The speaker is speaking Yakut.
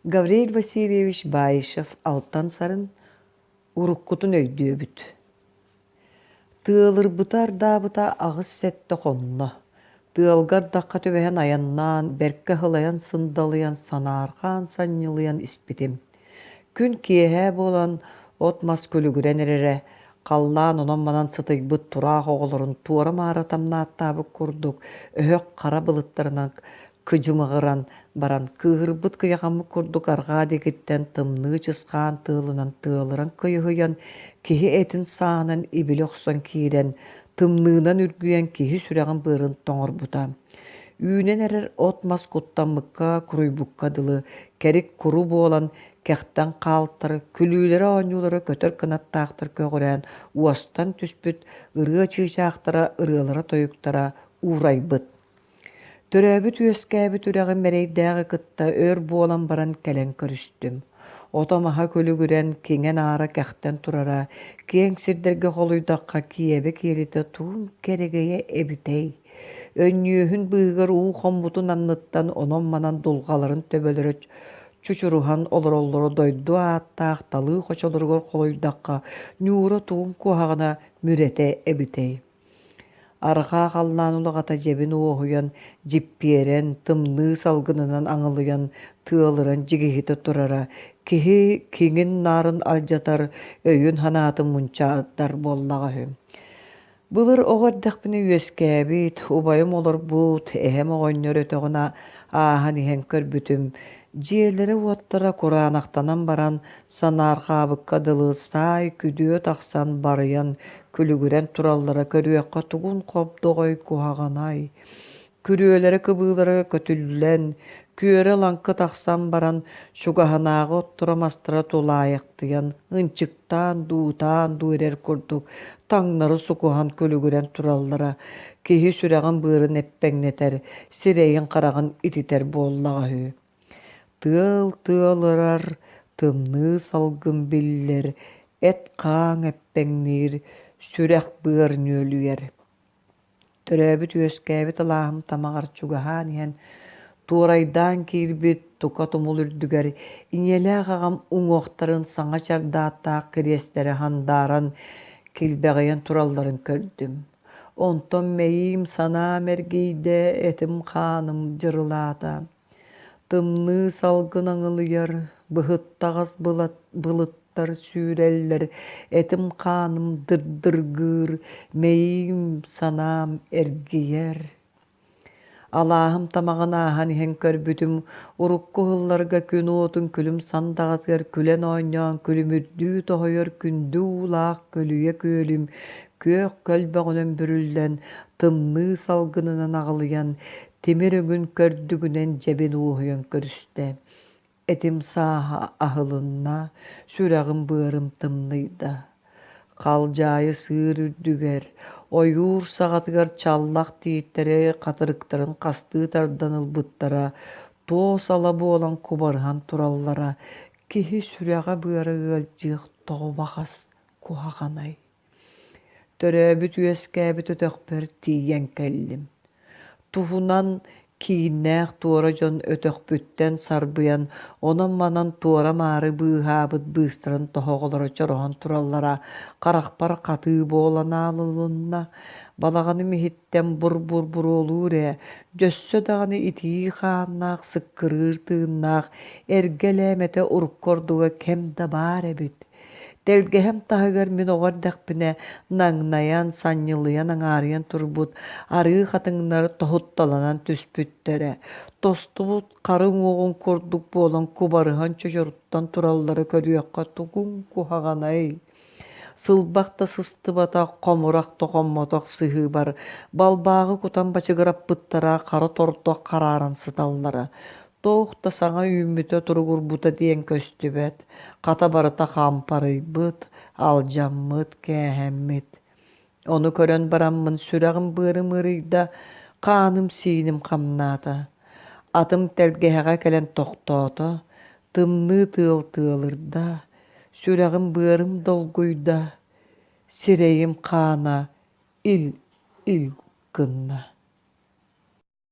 Гавриил Васильевич Баишев Алтан Сарын уруккутун өйдүөбүт. Тыалырбыта-ардаабыта 8-7 хонно. Тыалга ардахха түбэһэн айаннаан, бэркэ аһылайан сындалыйан, санаарҕаан санньылыйан испитим. Күн киэһэ буолан, от-мас күлүгүрэн эрэрэ, халлаан онон-манан сытыйбыт тураах оҕолорун туора-маара тамнааттаабыт курдук өһөх хара былыттарынан кыдьымаҕыран баран, кыыһырбыт кыйахаммыт курдук арҕаа диэкиттэн тымныы чысхаан тыалынан тыалыран кыйыһыйан, киһи этин сааһынан ибили охсон киирэн, тымныынан үргүйэн киһи сүрэҕин-быарын тоҥорбута. Үүнэн эрэр от-мас куттаммыкка, куруйбукка дылы, кэрик куру буолан, кэхтэн хаалтар, күлүүлэрэ-оонньуулара көтөр кынаттаахтар көҕүрээн, уостан түспүт ырыа чыычаахтара ырыалара-тойуктара уурайбыт. Төрөөбүт-үөскээбит үрэҕим эрэйдээҕи кытта өр буолан баран кэлэн көрүстүм. Ото-маһа күлүгүрэн, киҥэ-наара кэхтэн турара, киэҥ сирдэргэ холуйдахха киэбэ-киэлитэ тугун кэрэгэйэ эбитэй? Өнньүөһүн быыһыгар уу хоммутун анныттан онон-манан дулҕаларын төбөлөрө чучуруһан олороллоро дойду ааттаах талыы хочолоругар холуйдахха ньуура тугун куһаҕана мүрэтэ эбитэй? Арҕаа халлаан улаҕата дьэбин уоһуйан, дьиппиэрэн, тымныы салгынынан аҥылыйан, тыалыран дьигиһитэ турара киһи киҥин-наарын алдьатар, өйүн-санаатын мунчаардар буоллаҕа үһү. Былыр оҕо эрдэхпинэ үөскээбит, убайым олорбут, эһэм оҕонньор өтөҕүн ааһан иһэн көрбүтүм, дьиэлэрэ-уоттара кураанахтанан баран, санаарҕаабыкка дылы саай күдүө тахсан барыйан күлүгүрэн тураллара көрүөххэ тугун хобдоҕой куһаҕанай. Күрүөлэрэ-кыбыылара көтүллэн, күөрэ-лаҥкы тахсан баран, чугаһынааҕы отторо-мастара тулаайахтыйан, ынчыктаан дуу, ытаан дуу эрэр курдук таҥнары сукуһан күлүгүрэн тураллара киһи сүрэҕин-быарын эппэҥнэтэр, сирэйин-хараҕын ититэр буоллаҕа үһү. Тыал тыалырар, тымныы салгын биллэр, эт-хаан эппэҥниир, сүрэх-быар нүөлүйэр. Төрөөбүт-үөскээбит алааһым тамаҕар чугаһаан иһэн, туорайдаан киирбит тука тумул үрдүгэр ийэлээх аҕам уҥуохтарын саҥа чардааттаах кириэстэрэ сандааран килбэҕийэн туралларын көрдүм. Онтон мэйиим санаам эргийдэ, этим-хааным дьырылаата. Тымныы салгын аҥылыйар, быһыттаҕас былыттар сүүрэллэр, этим-хааным дырдыргыыр, мэйиим санаам эргийэр. Алааһым тамаҕын ааһан иһэн көрбүтүм, урукку ыһылларга күн уотун күлүм сандаҕатыгар күлэн-оонньоон күлүмүрдүү тоһуйар күндү уулаах көлүйэ күөлүм күөх көлбөҕүнэн бүрүллэн, тымныы салгынынан аҕылыйан, Тимир өҥүн көрдүгүнэн дьэбин уоһуйан көрүстэ. Этим сааһа аһылынна, сүрэҕим-быарым тымныйда. Халдьаайы сыыр үрдүгэр, ойуур саҕатыгар чаллах тииттэри хатырыктарын хастыы тардан ылбыттара, туос ала буолан кубарыһан тураллара киһи сүрэҕэ-быара ыалдьыах тоҕо баҕас куһаҕанай. Төрөөбүт-үөскээбит өтөхпөр тиийэн кэллим. Туһунан кииннээх туора дьон өтөхпүттэн сарбыйан, онон-манан туора-маары быыһаабыт быыстарын тоһоҕолоро чороһон тураллара харахпар хатыы буолан аалылынна. Балаҕаным иһиттэн бур-бур буруолуур ээ, дьөссө даҕаны итии хааннаах, сыккырыыр тыыннаах эргэ элээмэтэ урукку ордуга кэм да баар эбит. Тэлгэһэм таһыгар мин оҕо эрдэхпинэ наҥнайан, санньылыйан аҥаарыйан турбут арыы хатыҥнар тоһутталанан түспүттэрэ, тостубут хары уҥуоҕун курдук буолан кубарыһан чочоруттан тураллара көрүөххэ тугуҥ куһаҕанай. Сылбах да сыстыбатах, хомурах да хоммотох сыһыыбар балбааҕы кутан бачыгыраппыттара хара тордох харааран сыталлара. Туох да саҥа үүммүтэ туругурбута диэн көстүбэт, хата барыта хампарыйбыт, алдьаммыт, кээһэммит. Ону көрөн бараммын сүрэҕим-быарым ыарыйда, хааным-сииним хамнаата. Атым тэлгэһэҕэ кэлэн тохтоото, тымныы тыал тыалырда, сүрэҕим-быарым долгуйда, сирэйим хаана ил-ил гынна.